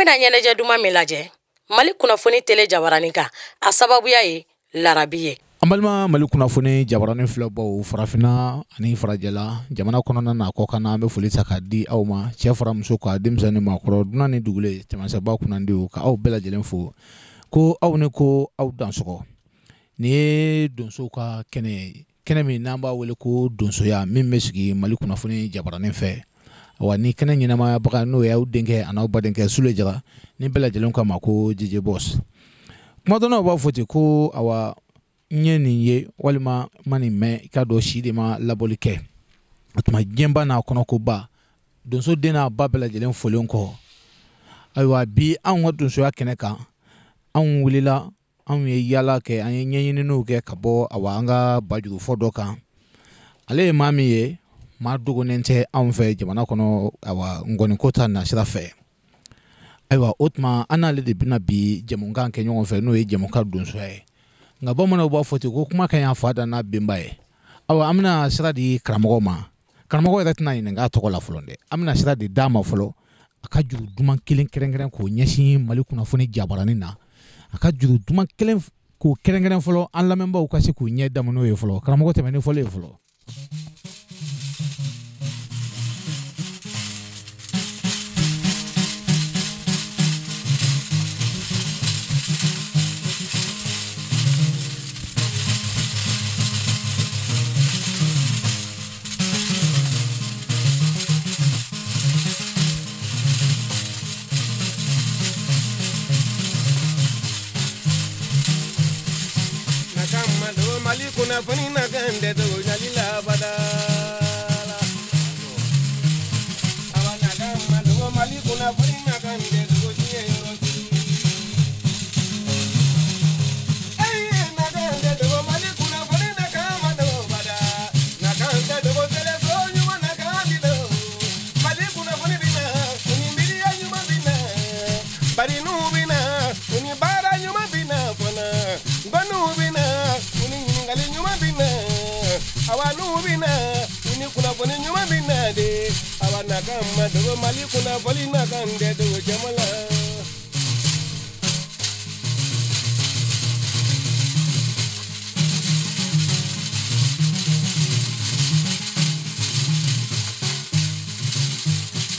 bɛna ɲɛnajɛ duman min lajɛ Mali kunnafoni télé jabaranin kan, a sababuya ye larabi ye. An balima Mali kunnafoni jabaranin filɛbaw, farafinna ani farajɛla, jamana kɔnɔna n'a kɔkan, an bɛ foli ta k'a di aw ma, cɛ fara muso kan, denmisɛnnin, maakɔrɔ, dunan ni dugulen, cɛmansɛba kunnandiw, ka aw bɛɛ lajɛlen fo ko aw ni ko aw dansɔgɔ. Nin ye donsow ka kɛnɛ ye, kɛnɛ min n'an b'a wele ko donsoya, min bɛ sigi Mali kunnafoni jabaranin fɛ. Wa ni kɛnɛ ɲɛnamayabaga, n'o y'aw denkɛ an'aw badenkɛ Sule Jara, ni bɛɛ lajɛlen k'a ma ko DJ Boss. Kuma dɔnnaw b'a fɔ ten ko awa, n ye nin ye walima ma nin mɛn, i k'a dɔn si de ma labɔli kɛ. O tuma diɲɛba n'a kɔnɔkoba, donso den n'a ba bɛɛ lajɛlen folen kɔ, ayiwa, bi anw ka donsoya kɛnɛ kan, anw wulila, anw ye yaala kɛ, an ye ɲɛɲininiw kɛ ka bɔ awa an ka bajurufɔ dɔ kan. Ale ye maa min ye, maa dogonnen tɛ anw fɛ jamana kɔnɔ, awa ngɔniko ta nasira fɛ. Ayiwa, o tuma an n'ale de bɛna bi jɛmukan kɛ ɲɔgɔn fɛ, n'o ye jɛmukan donsoya ye. Nka bamananw b'a fɔ ten ko kuma ka ɲi a fa da n'a benba ye. Ayiwa, an bɛna sira di karamɔgɔ ma. Karamɔgɔ yɛrɛ tɛna ɲininka a tɔgɔ la fɔlɔ dɛ, an bɛna sira di d'a ma fɔlɔ, a ka juru duman kelen kɛrɛnkɛrɛn k'o ɲɛsin Mali kunnafoni jabaranin na, a ka juru duman kelen k'o kɛrɛnkɛrɛn fɔlɔ, an lamɛnbaaw ka se k'u ɲɛ damu n'o ye fɔlɔ. Karamɔgɔ, tɛmɛ ni fɔlɔ ye fɔlɔ. Mali kunnafoni na kan tɛ dogo ɲali la bada. Awa nakan ma dogo, Mali kunnafoni na kan tɛ dogo diɲɛ yɔrɔ si. Ayi, nakan tɛ dogo, Mali kunnafoni na kan ma dogo bada. Nakan tɛ dogo teleso ɲuman na kan bi dogo. Mali kunnafoni bɛ na, u ni miiriya ɲuman bɛ na. Bari n'u bɛ na, u ni baara ɲuman bɛ na fana. Ngɔniw bɛ na, u ni ɲininkali ɲuman bɛ na. Awa n'u bɛ na, u ni kunnafoni ɲuman bɛ na de. Awa nakan ma dogo, Mali kunnafoni na kan tɛ dogo jama la.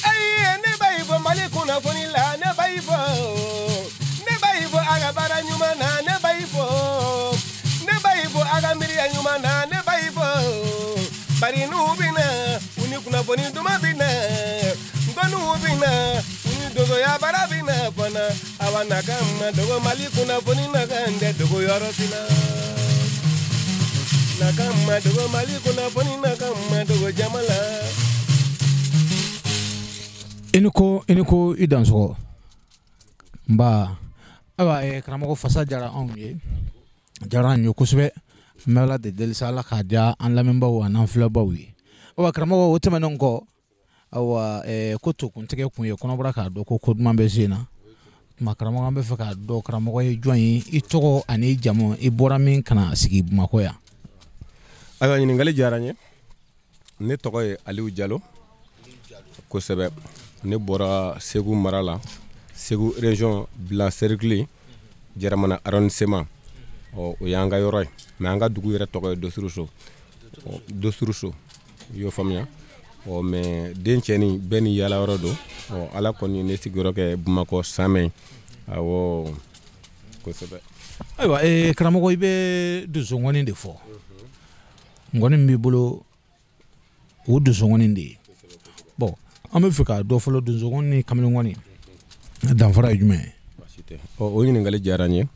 Ayi, ne b'a fɔ Mali kunnafoni la, ne b'a fɔ. Ne b'a fɔ a ka baara ɲuman na, ne b'a fɔ. Ne b'a fɔ a ka miiriya ɲuman na, ne b'a fɔ. Bari n'u bɛ na, u ni kunnafoni duman bɛ na. Ngɔniw bɛ na, u ni donsoya baara bɛ na fana. Awa nakan ma dogo, Mali kunnafoni na kan tɛ dogo yɔrɔ si la. Nakan ma dogo, Mali kunnafoni na kan ma dogo jama la. I ni ko, i ni ko, i dansɔgɔ nba. Ayiwa, karamɔgɔ, fasa diyara anw ye, diyara an ye kosɛbɛ. An bɛ Ala de deli sa, Ala k'a diya an lamɛnbaaw ani an filɛbaaw ye. Ayiwa karamɔgɔ, o tɛmɛnen kɔ, ayiwa, ko tokuntigɛ kun ye kɔnɔbara k'a dɔn ko ko duman bɛ sen na. Tuma karamɔgɔ, an bɛ fɛ k'a dɔn karamɔgɔ ye jɔn ye, i tɔgɔ ani i jamu, i bɔra min ka na sigi Bamakɔ yan. Ayiwa, ɲininkali diyara n ye. Ne tɔgɔ ye Aliyu Jalo. Kosɛbɛ. Ne bɔra Segu mara la, Segu région, Bilan cercle, Jaramana arrondissement. Ɔ, o y'an ka yɔrɔ ye, mais an ka dugu yɛrɛ tɔgɔ ye Dosuruso. Dosuruso, i y'o faamuya. Ɔ, mais den cɛnin bɛɛ ni yaala yɔrɔ don. Ɔ, Ala kɔni ne sigiyɔrɔ kɛ Bamakɔ Samɛ. Awɔ, kosɛbɛ. Ayiwa, karamɔgɔ, i bɛ donsongɔni de fɔ. Ngɔni min b'i bolo, o donsongɔni de ye. Bon, an bɛ fɛ k'a dɔn fɔlɔ, donsongɔni ni kamelengɔni danfara ye jumɛn ye? Baasi tɛ. Ɔ, o ɲininkali diyara n ye.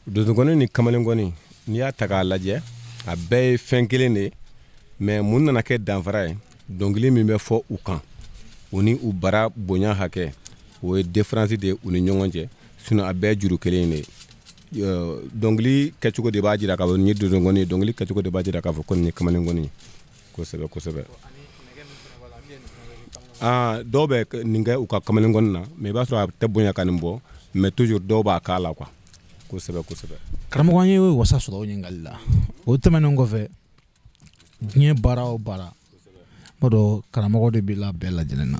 Donsongɔni ni kamelengɔni, n'i y'a ta k'a lajɛ, a bɛɛ ye fɛn kelen de ye, mais mun nana kɛ danfara ye? Dɔnkili min bɛ fɔ u kan, o ni u bara bonya hakɛ, o ye différence de ye u ni ɲɔgɔn cɛ. Sinon a bɛɛ ye juru kelen de ye. Dɔnkili kɛcogo de b'a jira k'a fɔ nin ye donsongɔni ye, dɔnkili kɛcogo de b'a jira k'a fɔ ko nin ye kamelengɔni ye. Kosɛbɛ, kosɛbɛ. Aa, dɔw bɛ nin kɛ u ka kamelengɔni na, mais i b'a sɔrɔ a tɛ bonya ka nin bɔ, mais toujours dɔw b'a k'a la quoi. Kosɛbɛ, kosɛbɛ. Karamɔgɔ, an ye wasa sɔrɔ o ɲininkali la. O tɛmɛnen kɔfɛ, diɲɛ baara o baara, n b'a dɔn karamɔgɔ de b'i la bɛɛ lajɛlen na.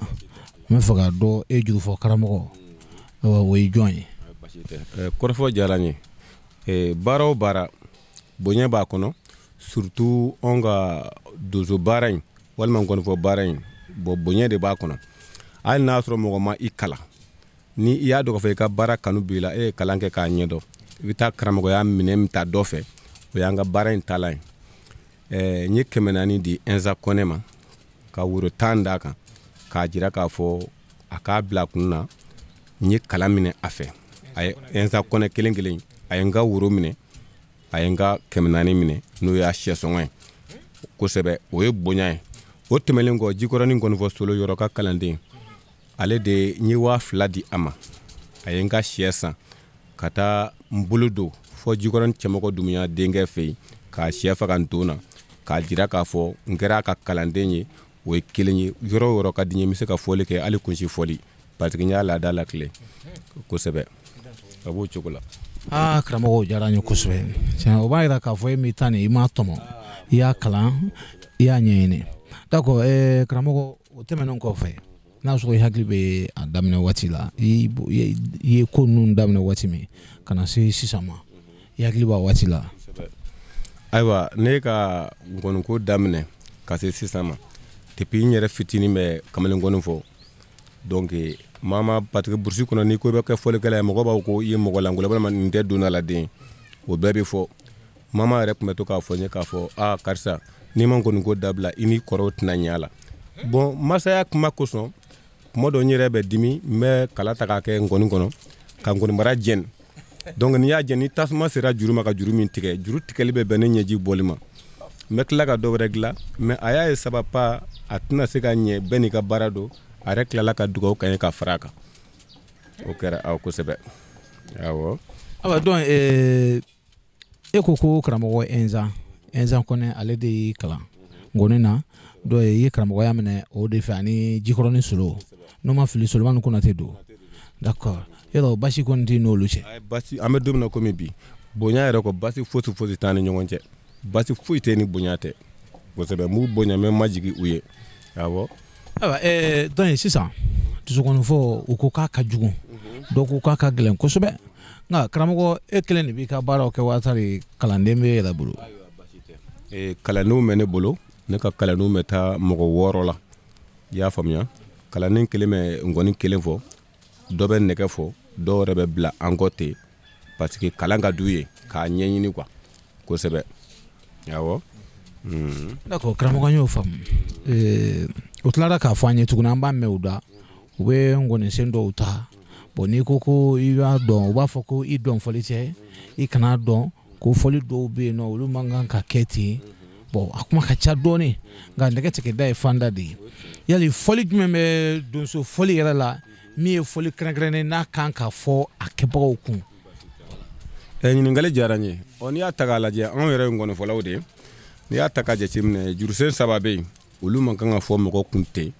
N bɛ fɛ k'a dɔn, e jurufɔ karamɔgɔ, O ye jɔn ye? Kɔrɔfɔ diyara n ye. Baara o baara, bonya b'a kɔnɔ, surtout anw ka donso baara in walima nkɔnifɔ baara in, bon, bonya de b'a kɔnɔ. Hali n'a sɔrɔ mɔgɔ ma i kalan, ni i y'a dɔn k'a fɔ i ka baara kanu b'i la, e ye kalan kɛ k'a ɲɛdɔn, i bɛ taa karamɔgɔya minɛ min ta dɔ fɛ, o y'an ka baara in taalan ye. N ye 400 di Ɛnza Kɔnɛ ma ka woro 10 d'a kan k'a jira k'a fɔ a k'a bila kun na n ye kalan minɛ a fɛ. A ye Ɛnza Kɔnɛ kelen kelen, a ye n ka woro minɛ, a ye n ka 400 minɛ, n'o y'a sɛsɔngɔ ye kosɛbɛ. O ye bonya ye. O tɛmɛnen kɔ, Jikɔrɔni nkɔnifɔ solo yɔrɔ ka kalanden, ale de n ye 2000 di a ma, a ye n ka sɛ san ka taa n bolo don fɔ Jikɔrɔni cɛmɔgɔ Dumuya denkɛ fɛ yen k'a sɛ faga n don na k'a jira k'a fɔ n kɛra a ka kalanden ye. O ye kelen ye. Yɔrɔ o yɔrɔ ka di n ye, n bɛ se ka fɔli kɛ, hali kunsi fɔli, parce que n y'a laada lakile kosɛbɛ. A b'o cogo la. Aa, karamɔgɔ, diyara n ye kosɛbɛ. O b'a jira k'a fɔ e m'i ta nin, i m'a tɔmɔ, i y'a kalan, i y'a ɲɛɲini. D'accord, karamɔgɔ, o tɛmɛnen kɔfɛ, n'a sɔrɔ i hakili bɛ a daminɛ waati la, i ye ko ninnu daminɛ waati min ka na se sisan ma, i hakili b'a waati la? Ayiwa, ne ka nkɔniko daminɛ ka se sisan ma, depuis n yɛrɛ fitinin bɛ kamalenkɔni fɔ. Donc mama, parce que burusi kɔnɔ, n'i ko i bɛ kɛ fɔlikɛla ye, mɔgɔ b'a fɔ ko i ye mɔgɔ lankolon walima nin tɛ donna la den, o bɛɛ bɛ fɔ. Mama yɛrɛ tun bɛ to k'a fɔ n ye k'a fɔ aa karisa, n'i ma nkɔniko dabila, i ni kɔrɔw tɛna ɲɛ a la. Bon, masaya kuma kosɔn, kuma dɔ n yɛrɛ bɛ dimi, n bɛ kala ta k'a kɛ nkɔni kɔnɔ ka nkɔnibara jɛni. Donc n'i y'a jɛni, ni tasuma sera juru ma ka juru min tigɛ, juru tigɛli bɛ bɛn ne ɲɛji bɔli ma. N bɛ tila ka dɔ wɛrɛ dilan, mais a y'a ye saba pa a tɛna se ka ɲɛ, bɛɛ n'i ka baara don. A yɛrɛ tilala ka dugawu kɛ n ye ka fara a kan. O kɛra aw kosɛbɛ. Awɔ. Ayiwa, donc e ko karamɔgɔ Ɛnzan Kɔnɛ, ale de y'i kalan nkɔni na. Donc i ye karamɔgɔya minɛ o de fɛ ani Jikɔrɔni Solo, n'o ma fili, Solomani Konate don. D'accord, yɔrɔ basi kɔni t'i n'olu cɛ? Basi, an bɛ don min na komi bi, bonya yɛrɛ kɔ, basi fosi fosi t'an ni ɲɔgɔn cɛ. Basi foyi tɛ ni bonya tɛ kosɛbɛ. N b'u bonya, n bɛ majigin u ye. Awɔ. Ayiwa, donc sisan dusukɔnifɔ, u ko k'a ka jugu, dɔw ko k'a ka gɛlɛn kosɛbɛ, nka karamɔgɔ, e kelen de b'i ka baaraw kɛ waati, kalanden b'e yɛrɛ bolo? Kalandenw bɛ ne bolo. Ne ka kalandenw bɛ taa mɔgɔ 6 la, i y'a faamuya. Kalanden kelen bɛ nkɔni kelen fɔ, dɔ bɛ nɛgɛ fɔ, dɔw yɛrɛ bɛ bila an kɔ ten parce que kalan ka d'u ye k'a ɲɛɲini quoi kosɛbɛ. Awɔ. D'accord, karamɔgɔ, n y'o faamu. O tilara k'a fɔ an ye tuguni, an b'a mɛn u da, u bɛ nkɔnisen dɔw ta. Bon, n'i ko ko i b'a dɔn, u b'a fɔ ko i dɔn fɔli tɛ, i kana dɔn ko fɔli dɔw bɛ yen nɔ, olu man kan ka kɛ ten. Bon, a kuma ka ca dɔɔni, nka nɛgɛ tigɛda ye fanda de ye. Yali fɔli jumɛn bɛ donso fɔli yɛrɛ la min ye fɔli kɛrɛnkɛrɛnnen n'a kan ka fɔ a kɛbagaw kun? Ɲininkali diyara n ye. Ɔ, n'i y'a ta k'a lajɛ, anw yɛrɛ ye nkɔnifɔlaw de ye. N'i y'a ta k'a jateminɛ, jurusen 3 bɛ yen, olu man kan ka fɔ mɔgɔ kun ten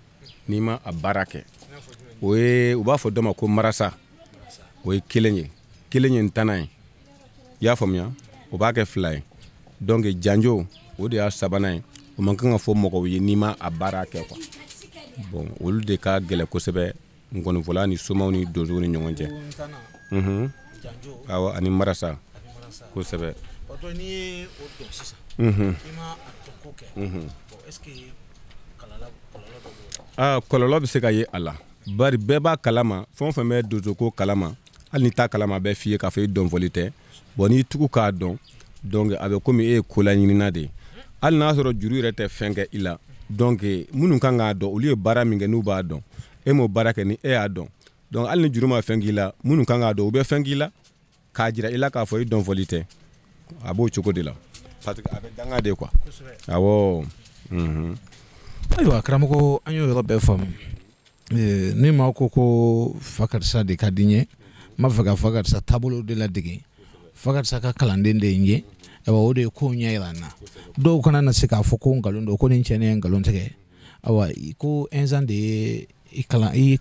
n'i ma a baara kɛ. O ye, u b'a fɔ dɔ ma ko marasa, o ye kelen ye. Kelen ye ntanan ye, i y'a faamuya, o b'a kɛ 2 ye. Donc janjo, o de y'a sabanan ye. O man kan ka fɔ mɔgɔw ye n'i ma a baara kɛ quoi. Bon, olu de ka gɛlɛn kosɛbɛ nkɔnifɔla ni somaw ni donsow ni ɲɔgɔn cɛ. Awɔ, ani marasa kosɛbɛ. N'i ye o dɔn sisan, i ma a dɔn ko kɛ, bon, est ce que kɔlɔlɔ dɔ b'o la? Aa, kɔlɔlɔ bɛ se ka ye a la, bari bɛɛ b'a kalama, fɛn o fɛn bɛ donsoko kalama, hali n'i t'a kalama, a bɛ f'i ye k'a fɔ i dɔnfɔli tɛ. Bon, n'i tugu k'a dɔn, donc a bɛ komi e ye kolaɲinina de ye. Hali n'a sɔrɔ juru yɛrɛ tɛ fɛn kɛ i la, donc minnu kan k'a dɔn, olu ye baara min kɛ n'u b'a dɔn, e m'o baara kɛ ni e y'a dɔn. Donc hali ni juru ma fɛn k'i la, minnu kan k'a dɔn, u bɛ fɛn k'i la k'a jira i la k'a fɔ i dɔnfɔli tɛ. A b'o cogo de la, parce que a bɛ danga de quoi. Awɔ. Ayiwa karamɔgɔ, an y'o yɔrɔ bɛɛ faamu. Ni maa ko fa karisa de ka di n ye, n b'a fɛ ka fa karisa taabolo de ladege, fa karisa ka kalanden de ye n ye, ayiwa o de ye kow ɲɛ yira n na. Dɔw kana na se k'a fɔ ko nkalon don, ko nin cɛ ne ye nkalon tigɛ. Ayiwa, ko Ɛnzan de ye i kalan, i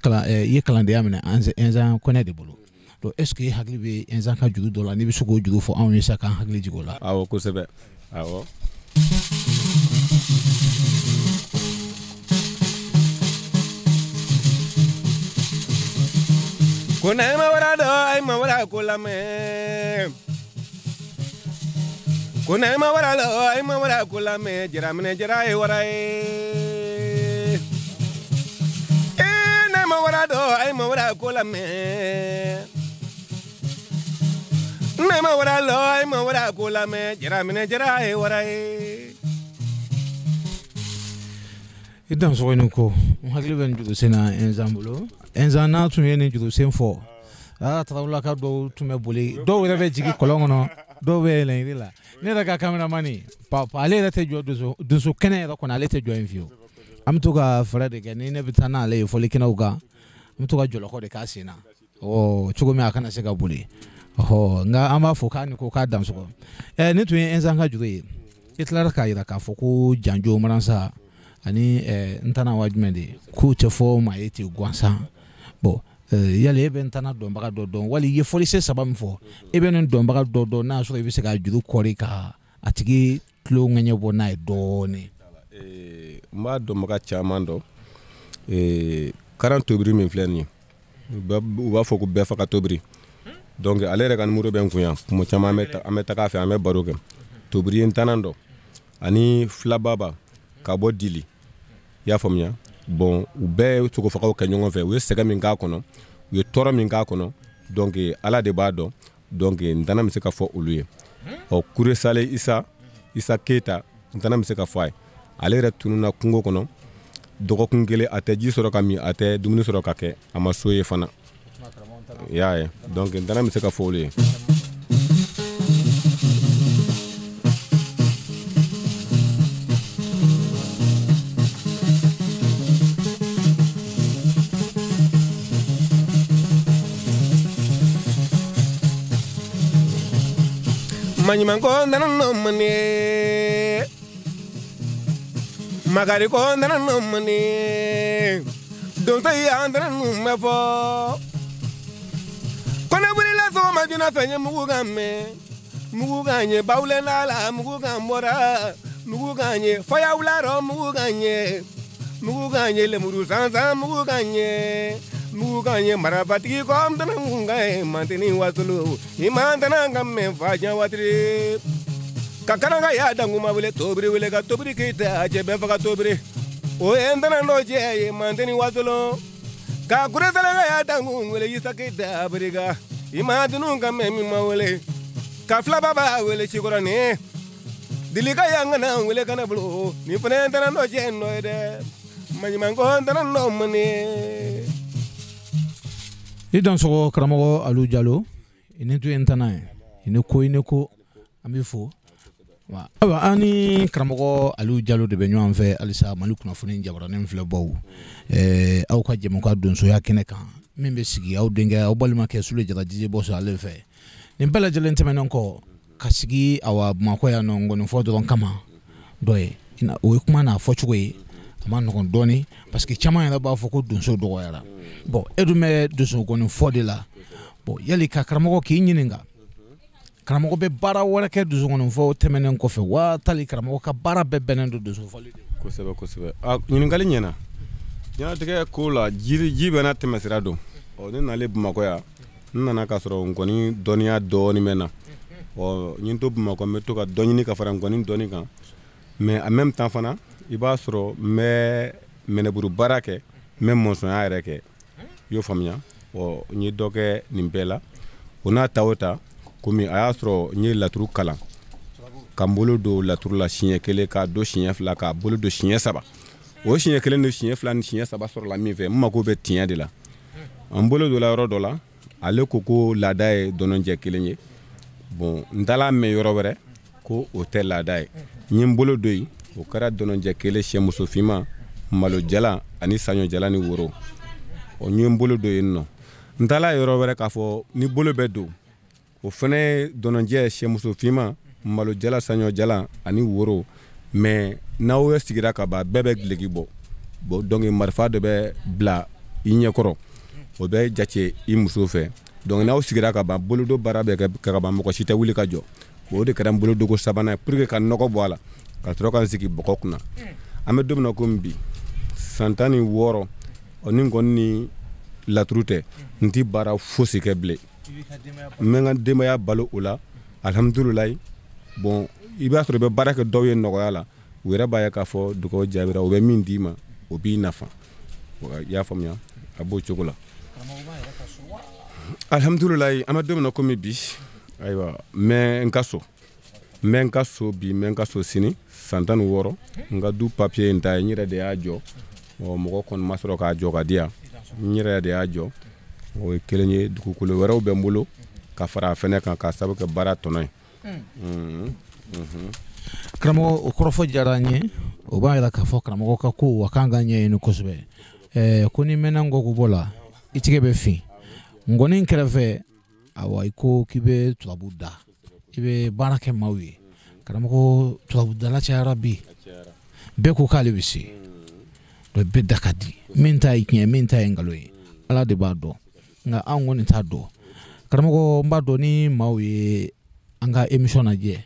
ye kalandenya minɛ Ɛnzan Kɔnɛ de bolo. Donc est ce que e hakili bɛ Ɛnzan ka juru dɔ la, n'i bɛ se k'o juru fɔ anw ye sa k'an hakili jigin o la? Awɔ, kosɛbɛ. Awɔ. Ko n'a ma wara dɔn ayi ma wara ko lamɛn. Ko n'a ma wara dɔn ayi ma wara ko lamɛn. Jaraminɛ jara ye wara ye. Ee n'a ma wara dɔn ayi ma wara ko lamɛn. N'a ma wara dɔn ayi ma wara ko lamɛn. Jaraminɛ jara ye wara ye. I dansogo ni ko n hakili bɛ nin jurusen na Ɛnzan bolo. Ɛnzan n'a tun ye nin jurusen fɔ, aa tarawelelaka dɔw tun bɛ boli, dɔw yɛrɛ bɛ jigin kɔlɔn kɔnɔ, dɔw bɛ yɛlɛn yiri la. Ne yɛrɛ ka caméraman papa, ale yɛrɛ tɛ jɔ donso kɛnɛ yɛrɛ kɔnɔ, ale tɛ jɔ yen fiyewu. An bɛ to ka fɛɛrɛ de kɛ, ni ne bɛ taa n'ale ye fɔlikɛnɛw kan, an bɛ to ka jɔlɔkɔ de k'a sen na, ɔ cogo min a kana se ka boli. Ɔhɔ, nka an b'a fɔ k'a ni ko k'a dansogo. Nin tun ye Ɛnzan ka juru ye. I tilara k'a jira k'a fɔ ko janjo maransa ani n tana wa jumɛn de k'u tɛ fɔ maa ye ten gansan. Bon, yali e bɛ n tana dɔnbaga dɔ dɔn, wali i ye fɔlisen saba min fɔ, e bɛ nin dɔnbaga dɔ dɔn n'a sɔrɔ i bɛ se ka juru kɔri ka a tigi tulo ŋɛɲɛ bɔ n'a ye dɔɔnin? N b'a dɔnbaga caman dɔn. Karan tobiri min filɛ nin ye, u b'a fɔ ko bɛɛ faga tobiri. Donc ale yɛrɛ ka numéro bɛ n kun yan, kuma caman an bɛ taga a fɛ, an bɛ baro kɛ. Tobiri ye n tana dɔn ani filababa ka bɔ Dili, i y'a faamuya. Bon, u bɛɛ ye sogofagaw kɛ ɲɔgɔn fɛ, u ye sɛgɛn min k'a kɔnɔ, u ye tɔɔrɔ min k'a kɔnɔ, donc Ala de b'a dɔn. Donc n tana bɛ se ka fɔ olu ye. Ɔ Kure Sale Isa, Isa Keyita, n tana bɛ se ka fɔ a ye. Ale yɛrɛ tununna kungo kɔnɔ dɔgɔkun kelen, a tɛ ji sɔrɔ ka min, a tɛ dumuni sɔrɔ ka kɛ, a ma so ye fana. I y'a ye, donc n tana bɛ se ka fɔ olu ye. Maɲumanko nana nɔ mane, magari ko nana nɔ mane, donso ya nana nu mɛ fɔ. Ko ne wulila sɔgɔma joona fɛ n ye mugu kan mɛn, mugu kan ye bawulen la, mugu kan bɔra, mugu kan ye fɔyawula rɔ, mugu kan ye, mugu kan ye lemuru sansan, mugu kan ye. Mugu kan ye marafatigi kɔ, n tɛna mun kan ye manteni wasolo, i ma tɛna ka mɛn fa diɲɛ waatiri. Ka karanga y'a dankuma wele, tobiri wele ka tobiri keyita, a cɛ bɛɛ faga tobiri. O ye n tɛna dɔ cɛ ye manteni wasolo. Ka kure sɛlɛka y'a dankun wele, Isa Keyita abirika, i ma tunu ka mɛn min ma wele. Ka filababa wele sikɔrɔnin, Dilika y'an kana wele kana bolo, nin fana ye n tɛna dɔ cɛ nɔ ye dɛ. Maɲumanko n tɛna nɔ mane. I dansogo karamɔgɔ Alu Jalo, i ni tun ye n tana ye, i ni ko i ni ko, an b'i fo. Ayiwa, an ni karamɔgɔ Alu Jalo de bɛ ɲɔgɔn fɛ halisa Mali kunnafoni jabaranin filɛbaw, aw ka jɛmukan donsoya kɛnɛ kan min bɛ sigi aw denkɛ aw balimakɛ Sule Jara Jije Bɔsɔ ale fɛ. Nin bɛɛ lajɛlen tɛmɛnen kɔ ka sigi awa Bamakɔ yan nɔ ngɔnifɔ dɔrɔn kama dɔ ye, o ye kuma n'a fɔcogo ye, a ma nɔgɔn dɔɔni parce que caman yɛrɛ b'a fɔ ko donso dɔgɔyara. Bon, e dun bɛ donso ngɔnifɔ de la. Bon, yali ka karamɔgɔ k'i ɲininka, karamɔgɔ bɛ baara wɛrɛ kɛ donso ngɔnifɔ tɛmɛnen kɔfɛ wa tali karamɔgɔ ka baara bɛɛ bɛnnen don donso fɔli de ma? Kosɛbɛ, kosɛbɛ. A ɲininkali ɲɛna. Diɲɛlatigɛ ko la, ji bɛ n'a tɛmɛsira don. Ɔ ne nalen Bamakɔ yan, n nana k'a sɔrɔ nkɔni dɔnniya dɔɔni bɛ n na. Ɔ n ye n to Bamakɔ, n bɛ to ka dɔ ɲini ka fara nkɔni dɔnni kan. Mais en même temps fana, i b'a sɔrɔ n bɛ mɛnɛburu baara kɛ, n bɛ mɔnsɔnya yɛrɛ kɛ. I y'o faamuya? Ɔ n ye dɔ kɛ nin bɛɛ la. O n'a ta o ta, komi a y'a sɔrɔ n ye laturu kalan, ka n bolo don laturu la siɲɛ kelen, k'a don siɲɛ fila, k'a bolo don siɲɛ saba. O siɲɛ kelen ni siɲɛ fila ni siɲɛ saba sɔrɔla min fɛ, n mako bɛ tiɲɛ de la. N bolo donna yɔrɔ dɔ la, ale ko ko laada ye dɔnɔjɛ kelen ye. Bon, n taara mɛn yɔrɔ wɛrɛ ko o tɛ laada ye. N ye n bolo don yen, o kɛra dɔnɔjɛ kelen, sɛmuso finman, malojala ani saɲɔjala ni woro. Ɔ n ye n bolo don yen nɔ. N taara yɔrɔ wɛrɛ k'a fɔ ni bolo bɛ don, o fana ye dɔnɔjɛ, sɛmuso finman, malojala, saɲɔjala ani woro. Mais n'aw sigira ka ban, bɛɛ bɛ gileki bɔ. Bon, donc marifa dɔ bɛ bila i ɲɛkɔrɔ, o bɛ jate i muso fɛ. Donc n'aw sigira ka ban, bolodo baara bɛ kɛ ka ban, mɔgɔ si tɛ wuli ka jɔ. O de kɛra n bolodogo sabanan ye pour que ka nɔgɔ bɔ a la, ka sɔrɔ ka n sigi bɔgɔ kunna. An bɛ don min na komi bi, san 16, ɔ ni kɔni ni laturu tɛ, n ti baara fosi kɛ bilen. N bɛ n ka denbaya balo o la, alihamudulilayi. Bon, i b'a sɔrɔ i bɛ baara kɛ dɔw ye nɔgɔya la, u yɛrɛ b'a ye k'a fɔ dugawu jaabira, u bɛ min d'i ma o b'i nafa. I y'a faamuya, a b'o cogo la. Alihamudulilayi, an bɛ don min na komi bi, ayiwa, n bɛ n ka so, n bɛ n ka so bi, n bɛ n ka so sini, san 16, n ka du papier in ta ye, n yɛrɛ de y'a jɔ. Mɔgɔ kɔni ma sɔrɔ k'a jɔ ka di yan, n yɛrɛ de y'a jɔ. O ye kelen ye. Dugukolo wɛrɛw bɛ n bolo ka fara a fɛnɛ kan k'a sababu kɛ baara tɔnɔ ye. Karamɔgɔ, o kɔrɔfɔ diyara n ye. O b'a yira k'a fɔ karamɔgɔ ka ko a kan ka ɲɛɲini kosɛbɛ. Ko ni mɛnna ngɔkubɔ la, i tigɛ bɛ fin. Ngɔni kɛrɛfɛ, awa, i ko k'i bɛ turabu da, i bɛ baara kɛ maaw ye. Karamɔgɔ, turabu dala cayara bi, bɛɛ ko k'ale bɛ se, bɛɛ da ka di. Min ta ye tiɲɛ, min ta ye nkalon ye, Ala de b'a dɔn, nka anw kɔni t'a dɔn. Karamɔgɔ, n b'a dɔn ni maaw ye an ka émission lajɛ,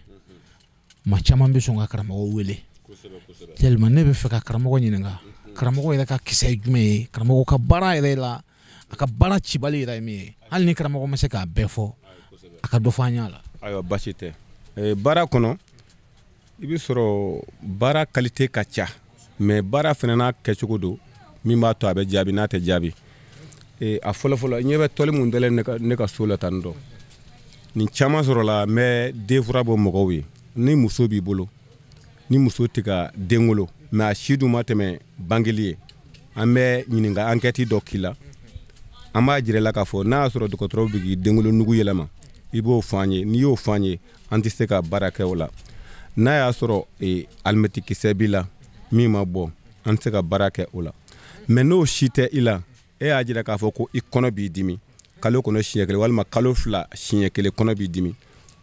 maa caman bɛ sɔn ka karamɔgɔ wele. Tellement ne bɛ fɛ ka karamɔgɔ ɲininka, karamɔgɔ yɛrɛ ka kisɛ ye jumɛn ye, karamɔgɔ ka baara yɛrɛ la, a ka baara cibali yɛrɛ ye min ye, hali ni karamɔgɔ ma se k'a bɛɛ fɔ, a ka dɔ fɔ an ɲ'a la. Ayiwa, baasi tɛ. Baara kɔnɔ, i bɛ sɔrɔ baara qualité ka ca, mais baara fana n'a kɛcogo don min b'a to a bɛ jaabi n'a tɛ jaabi. A fɔlɔ fɔlɔ, ɲɛ bɛ tɔli mun dalen ne ka so la tan tɔ, nin caman sɔrɔla n bɛ den fura bɔ mɔgɔw ye. Ni muso b'i bolo, ni muso tɛ ka den wolo, mais a si dun ma tɛmɛ bangeli ye, an bɛ ɲininka enquête dɔ k'i la, an b'a jira la k'a fɔ n'a y'a sɔrɔ dɔgɔtɔrɔw bɛ k'i denwolonugu yɛlɛma, i b'o fɔ an ye. N'i y'o fɔ an ye, an tɛ se ka baara kɛ o la. N'a y'a sɔrɔ alimɛtikisɛ b'i la min ma bɔ, an tɛ se ka baara kɛ o la. Mais n'o si tɛ i la, e y'a jira k'a fɔ ko i kɔnɔ b'i dimi kalo kɔnɔ siɲɛ kelen walima kalo 2 siɲɛ kelen kɔnɔ b'i dimi,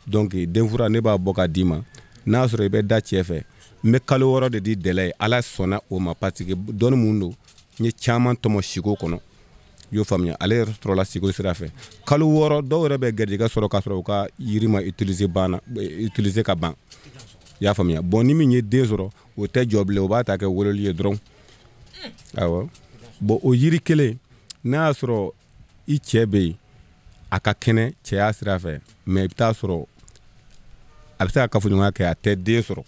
donc denfura ne b'a bɔ ka d'i ma. N'a y'a sɔrɔ i bɛ da cɛ fɛ, n bɛ kalo 6 de di délai ye. Ala sɔnna o ma, parce que dɔnni mun don, n ye caman tɔmɔ siko kɔnɔ, i y'o faamuya. Ale yɛrɛ sɔrɔla siko sira fɛ kalo 6. Dɔw yɛrɛ bɛ garijɛgɛ sɔrɔ k'a sɔrɔ u ka yiri ma utiliser banna, utiliser ka ban, i y'a faamuya. Bon, ni min ye den sɔrɔ, o tɛ jɔ bilen, o b'a ta kɛ wololi ye dɔrɔn. Awɔ, bon, o yiri kelen, n'a y'a sɔrɔ i cɛ bɛ yen, a ka kɛnɛ cɛya sira fɛ, mais i bɛ taa sɔrɔ a bɛ se ka kafoɲɔgɔnya kɛ, a tɛ den sɔrɔ,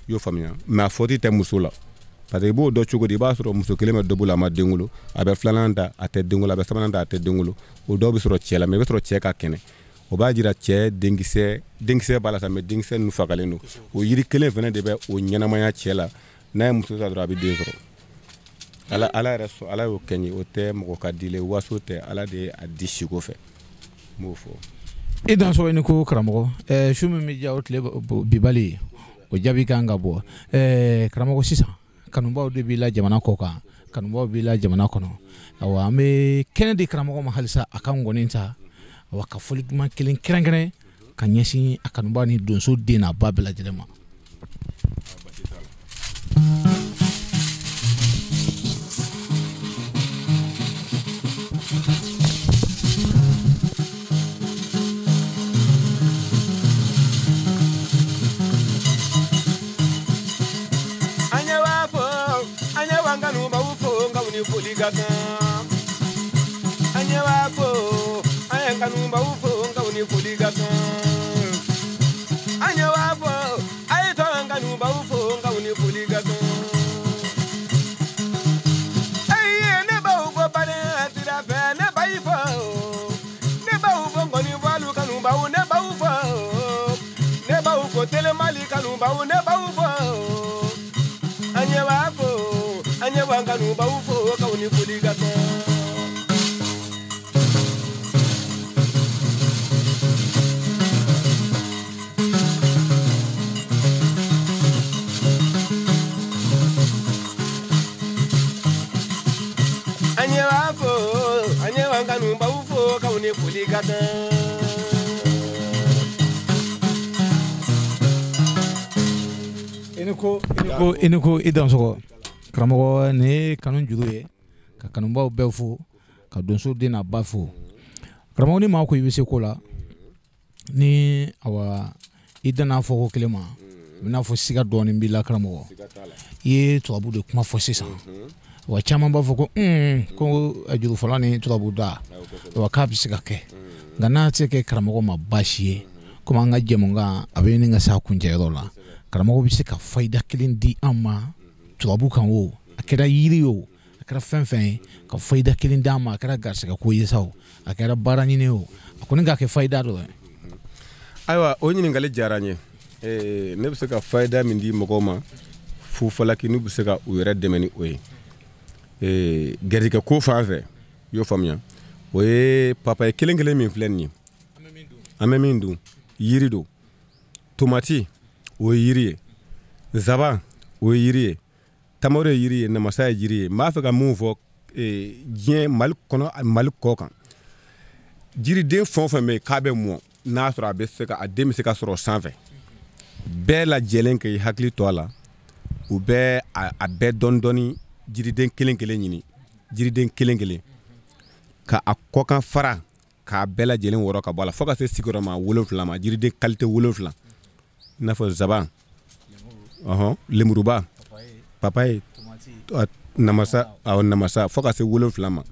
i y'o faamuya. Mais a fɔti tɛ muso la, parce que i b'o dɔn cogo di? I b'a sɔrɔ muso kelen bɛ dɔ bolo, a ma den wolo, a bɛ filanan ta, a tɛ den wolo, a bɛ sabanan ta, a tɛ den wolo. O dɔw bɛ sɔrɔ cɛ la, mais i bɛ sɔrɔ cɛ ka kɛnɛ, o b'a jira cɛ denkisɛ b'a la sa, mais denkisɛ ninnu fagalen don. O yiri kelen fana de bɛ o ɲɛnamaya cɛ la. N'a ye muso ta dɔrɔn, a bɛ den sɔrɔ. Ala yɛrɛ sɔn, Ala y'o kɛ n ye. O tɛ mɔgɔ ka dilen, waso tɛ, Ala de ye a di siko fɛ, n b'o fɔ. I dansɔgɔ, i ni ko karamɔgɔ. Su min bɛ diya o tile bibali, o jaabi kan ka bɔ. Karamɔgɔ, sisan kanubaw de b'i la jamana kɔ kan, kanubaw b'i la jamana kɔnɔ. Awa, an bɛ kɛnɛ di karamɔgɔ ma halisa a ka ngɔni ta, awa, ka fɔli duman kelen kɛrɛnkɛrɛn ka ɲɛsin a kanubaw ni donso den n'a ba bɛɛ lajɛlen ma. Foli ka kan, an ɲɛ b'a fo, an ye kanubaw fo, nka u ni foli ka kan. An ɲɛ b'a fɔ, a ye to an kanubaw fo, nka u ni foli ka kan. Ayi, ne b'aw fɔ badenya sira fɛ, ne b'aw fɔ, ne b'aw fɔ nkɔni fɔlu kanubaw, ne b'aw fɔ, ne b'aw fɔ telemali kanubaw, ne b'aw fɔ. An ɲɛ b'a fo, an ɲɛ b'an kanubaw fo, k'aw ni foli ka kan. An ɲɛ b'a fo, an ɲɛ b'an kanubaw fo, k'aw ni foli ka kan. I ni ko, i ni ko, i ni ko, i dansɔgɔ. Karamɔgɔ, nin ye kanu juru ye ka kanubaw bɛɛ fo, ka donso den n'a ba fo. Karamɔgɔ, ni maa ko i bɛ se ko la, ni awa i danna fɔ ko kelen ma, i bɛna fɔ siga dɔɔnin b'i la. Karamɔgɔ, i ye tubabu de kuma fɔ sisan. Wa caman b'a fɔ ko ko jurufɔla ni turabuda wa k'a bɛ se ka kɛ, nka n'a tɛ kɛ karamɔgɔ ma baasi ye, komi an ka jɛmukan a bɛ ɲini ka se a kuncɛyɔrɔ la, karamɔgɔ bɛ se ka fayida kelen di an ma turabu kan, o a kɛra yiri o, a kɛra fɛn fɛn ye, ka fayida kelen d'an ma, a kɛra garisɛgɛ ko ye sa o, a kɛra baara ɲini o, a kɔni k'a kɛ fayida dɔ ye. Ayiwa, o ɲininkali diyara n ye. Ne bɛ se ka fayida min di mɔgɔw ma fufalaki, n'u bɛ se ka u yɛrɛ dɛmɛ ni o ye, garijɛgɛ ko fan fɛ, i y'o faamuya, o ye papaye kelen kelen min filɛ nin ye, an bɛ min dun, yiri don. Tomati o ye yiri ye, nsaban o ye yiri ye, tamaro ye yiri ye, namasa ye yiri ye. N b'a fɛ ka mun fɔ diɲɛ Mali kɔnɔ, Mali kɔ kan, jiriden fɛn o fɛn bɛ yen k'a bɛ mɔ, n'a sɔrɔ a bɛ se ka a den bɛ se ka sɔrɔ sanfɛ, bɛɛ lajɛlen k'i hakili to a la, u bɛ a bɛɛ dɔɔni dɔɔni jiriden kelen kelen ɲini, jiriden kelen kelen ka a kɔkan fara k'a bɛɛ lajɛlen wɔrɔ ka bɔ a la fo ka se sigiyɔrɔma 7 ma, jiriden qualité 7, i n'a fɔ zaban, lemuruba, papaye, namasa, awɔ namasa, fo ka se 7 ma.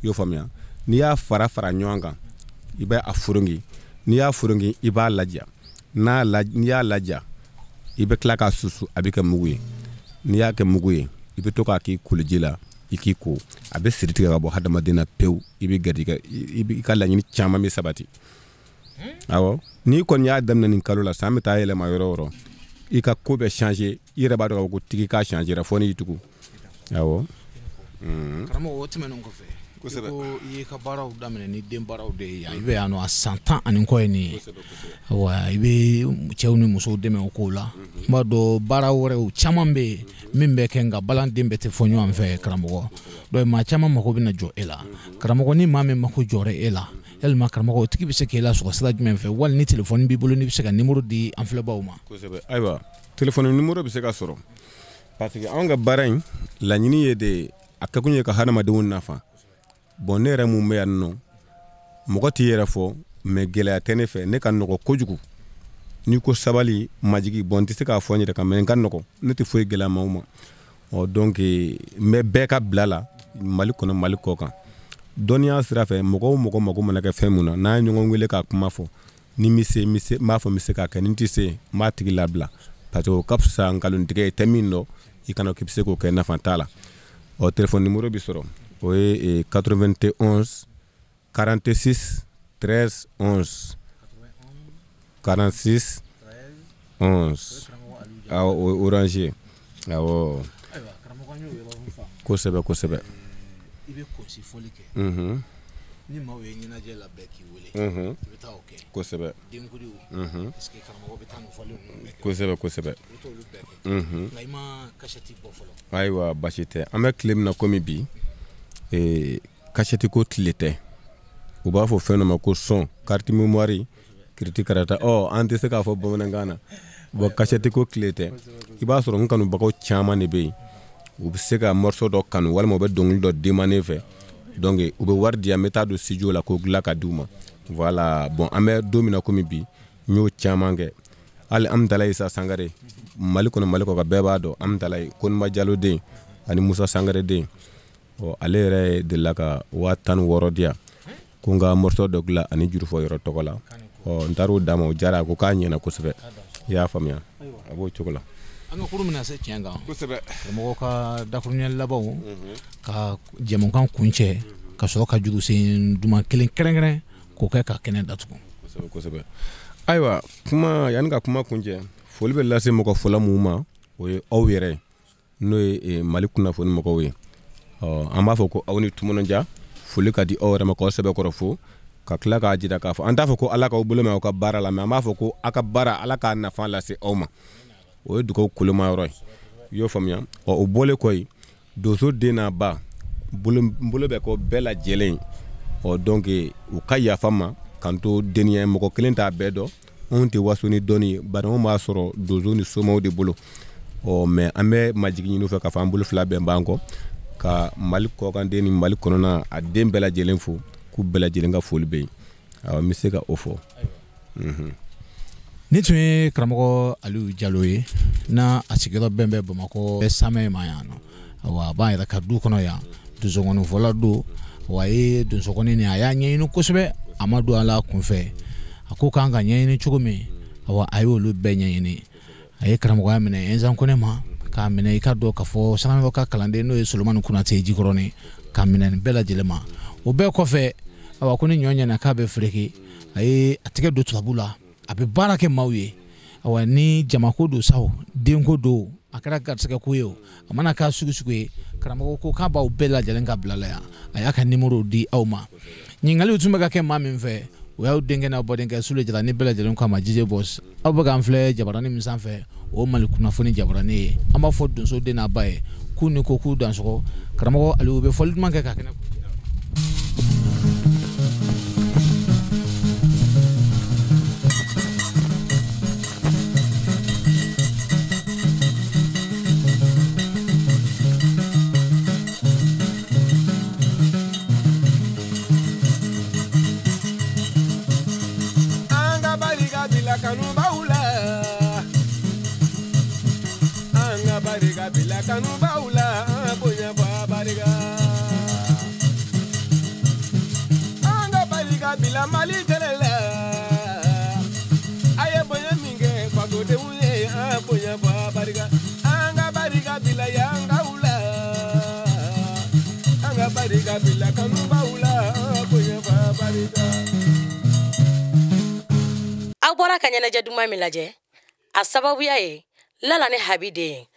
I y'o faamuya? N'i y'a fara fara ɲɔgɔn kan, i bɛ a forongi, n'i y'a forongi, i b'a laja, n'i y'a laja, i bɛ tila k'a susu, a bɛ kɛ mugu ye. N'i y'a kɛ mugu ye, i bɛ to k'a k'i koliji la, i k'i ko, a bɛ siri tigɛ ka bɔ hadamaden na pewu, i bɛ garijɛgɛ, i ka laɲini caman bɛ sabati. Awɔ, n'i kɔni y'a daminɛ nin kalo la, san bɛ taa yɛlɛma yɔrɔ o yɔrɔ, i ka ko bɛ changer, i yɛrɛ b'a dɔn k'a fɔ ko tigi k'a changer fo n'i tugu. Awɔ. Karamɔgɔ, o tɛmɛnen kɔfɛ, kosɛbɛ, ko i ye ka baaraw daminɛ ni den baaraw de ye yan, i bɛ yan nɔ a san 10 ani kɔ ye nin ye, wa i bɛ cɛw ni musow dɛmɛ o kow la. N b'a dɔn baara wɛrɛw caman bɛ yen min bɛ kɛ, nka balanden bɛɛ tɛ fɔ ɲɔgɔn fɛ karamɔgɔ. Donc maa caman mako bɛna jɔ e la karamɔgɔ. Ni maa min mako jɔra e la, yalima karamɔgɔ, o tigi bɛ se k'e lasɔrɔ sira jumɛn fɛ, wali ni telefɔni b'i bolo, n'i bɛ se ka nimoro di an filɛbaw ma? Kosɛbɛ. Ayiwa, telefɔni nimoro bɛ se ka sɔrɔ, parce que anw ka baara in laɲini ye de, a kɛkun ye ka hadamadenw nafa. Bon, ne yɛrɛ mun bɛ yan nɔ, mɔgɔ t'i yɛrɛ fɔ, mais gɛlɛya tɛ ne fɛ, ne ka nɔgɔ kojugu. N'i ko sabali, majigi, bon n tɛ se k'a fɔ n yɛrɛ kan, mais n ka nɔgɔ, ne tɛ foyi gɛlɛya maaw ma. Ɔ donc n bɛ bɛɛ ka bila la, Mali kɔnɔ, Mali kɔ kan. Dɔnniya sira fɛ, mɔgɔ o mɔgɔ mako mana kɛ fɛn mun na, n'an ye ɲɔgɔn wele k'a kuma fɔ, ni n bɛ se, n b'a fɔ n bɛ se k'a kɛ, ni n tɛ se, n b'a tigi labila, parce que o ka fisa nkalontigɛ ye, tɛ min dɔn i kana k'i bɛ se k'o kɛ, nafa t'a la. Ɔ téléphone numéro bɛ sɔrɔ, o ye 91 46 13 11, 46 11. Awɔ, o ye orange ye. Awɔ, kosɛbɛ kosɛbɛ. I bɛ kɔsi fɔli kɛ, ni maaw ye ɲɛnajɛ labɛn k'i wele, i bɛ taa o kɛ. Kosɛbɛ. Denkudiw, parce que karamɔgɔ bɛ taa nin fɔli ninnu bɛɛ kɛ. Kosɛbɛ kosɛbɛ. I bɛ t'olu bɛɛ kɛ. Nka i ma kasɛti bɔ fɔlɔ? Ayiwa, basi tɛ. An bɛ tile min na komi bi, kasɛti ko tile tɛ. U b'a fɔ fɛn dɔ ma ko son, carte mémoire, kiriti karata. Ɔ an tɛ se k'a fɔ bamanankan na. Bon, kasɛti ko tile tɛ. I b'a sɔrɔ n kanubagaw caman de bɛ yen, u bɛ se ka morceau dɔ kanu, walima u bɛ dɔnkili dɔ demander fɛ, donc u bɛ wari di yan, n bɛ taa don studio la k'o dilan ka d'u ma. Voilà. Bon, an bɛ don min na komi bi, n y'o caman kɛ. Hali Amudalayi Isa Sangare, Mali kɔnɔ, Mali kɔ kan, bɛɛ b'a dɔn Amudalayi, Koniba Jalo den ani Musa Sangare den. Ɔ ale yɛrɛ delila ka 16,000 di yan ko n ka morceau dɔ dilan ani jurufɔ yɔrɔ tɔgɔ la. Ɔ n taar'o d'a ma, o diyara, a ko k'a ɲɛna kosɛbɛ. I y'a faamuya, a b'o cogo la. An ka kurun bɛna se tiɲɛ kan. Kosɛbɛ. Karamɔgɔ ka dakuruɲɛ labanw ka jɛmukan kuncɛ, ka sɔrɔ ka jurusen duman kelen kɛrɛnkɛrɛn k'o kɛ ka kɛnɛ datugu. Kosɛbɛ kosɛbɛ. Ayiwa, kuma yanni ka kuma kuncɛ, foli bɛ lase mɔgɔ fɔlɔ mun ma, o ye aw yɛrɛ ye, n'o ye Mali kunnafoni mɔgɔw ye. Ɔ an b'a fɔ ko aw ni tumunja, foli ka di aw yɛrɛ ma k'aw sɛbɛkɔrɔ fo, ka tila k'a jira k'a fɔ an t'a fɔ ko Ala k'aw bolo mɛn aw ka baara la, mais an b'a fɔ ko aw ka baara Ala k'a nafa lase aw ma. O ye dugawu koloma yɔrɔ ye, i y'o faamuya. Ɔ o bɔlen kɔ yen, donso den n'a ba, n bolo bɛ kɔ bɛɛ lajɛlen. Ɔ donc u ka yafa ma k'an to denniya, mɔgɔ kelen t'a bɛɛ dɔn, anw tɛ waso ni dɔnni ye, bari anw b'a sɔrɔ donso ni somaw de bolo. Ɔ mais an bɛ majigin ɲini u fɛ k'a fɔ an bolo fila bɛn b'an kɔ, ka Mali kɔkanden ni Mali kɔnɔna a den bɛɛ lajɛlen fo, k'u bɛɛ lajɛlen ka foli bɛ yen. Awɔ, n bɛ se ka o fɔ. Ni tun ye karamɔgɔ Aliyu Jalo ye, n'a a sigiyɔrɔ bɛn bɛ Bamakɔ Samɛ ma yan nɔ. Awa a b'an yɛrɛ ka du kɔnɔ yan, donsokɔni fɔla don. Wa a ye donsokɔni nin, a y'a ɲɛɲini kosɛbɛ, a ma don a la kunfɛ. A ko k'an ka ɲɛɲini cogo min, awa a y'olu bɛɛ ɲɛɲini. A ye karamɔgɔya minɛ Ɛnzan Kɔnɛ ma, k'a minɛ i ka dɔn k'a fɔ Sanamɛkɔ ka kalanden n'o ye Solomani Konate Jikɔrɔni, k'a minɛ nin bɛɛ lajɛlen ma. O bɛɛ kɔfɛ, awa ko ni ɲɔ ɲɛna k'a bɛ fereke, a ye a tɛgɛ don turabu la, a bɛ baara kɛ maaw ye. Awa ni jamako don sa o, denko don, a kɛra garisɛgɛ ko ye o, a mana k'a sugu sugu ye, karamɔgɔ ko k'a b'aw bɛɛ lajɛlen ka bila la yan. A y'a ka nimoro di aw ma. Ɲininkaliw tun bɛ ka kɛ maa min fɛ, o y'aw denkɛ n'aw badenkɛ Sule Jara ni bɛɛ lajɛlen k'a ma DJ Boss. Aw bɛ k'an filɛ jabarani min sanfɛ, o Mali kunnafoni jabarani ye. An b'a fɔ donso den n'a ba ye k'u ni ko k'u dansɔgɔ. Karamɔgɔ Aliyu bɛ fɔli duman kɛ ka kɛnɛ. An ka barika bila kanubaw la, an ka barika bila kanubaw la, an bonya fɔ barika. An ka barika bila Mali tɛrɛ la, a ye bonya min kɛ fasodenw ye, an bonya fɔ barika. An ka barika bila yankaw la, an ka barika bila kanubaw la, an bonya fɔ barika. Aw bɔra ka ɲɛnajɛ duman min lajɛ, a sababuya ye Lala ni Habi den ye.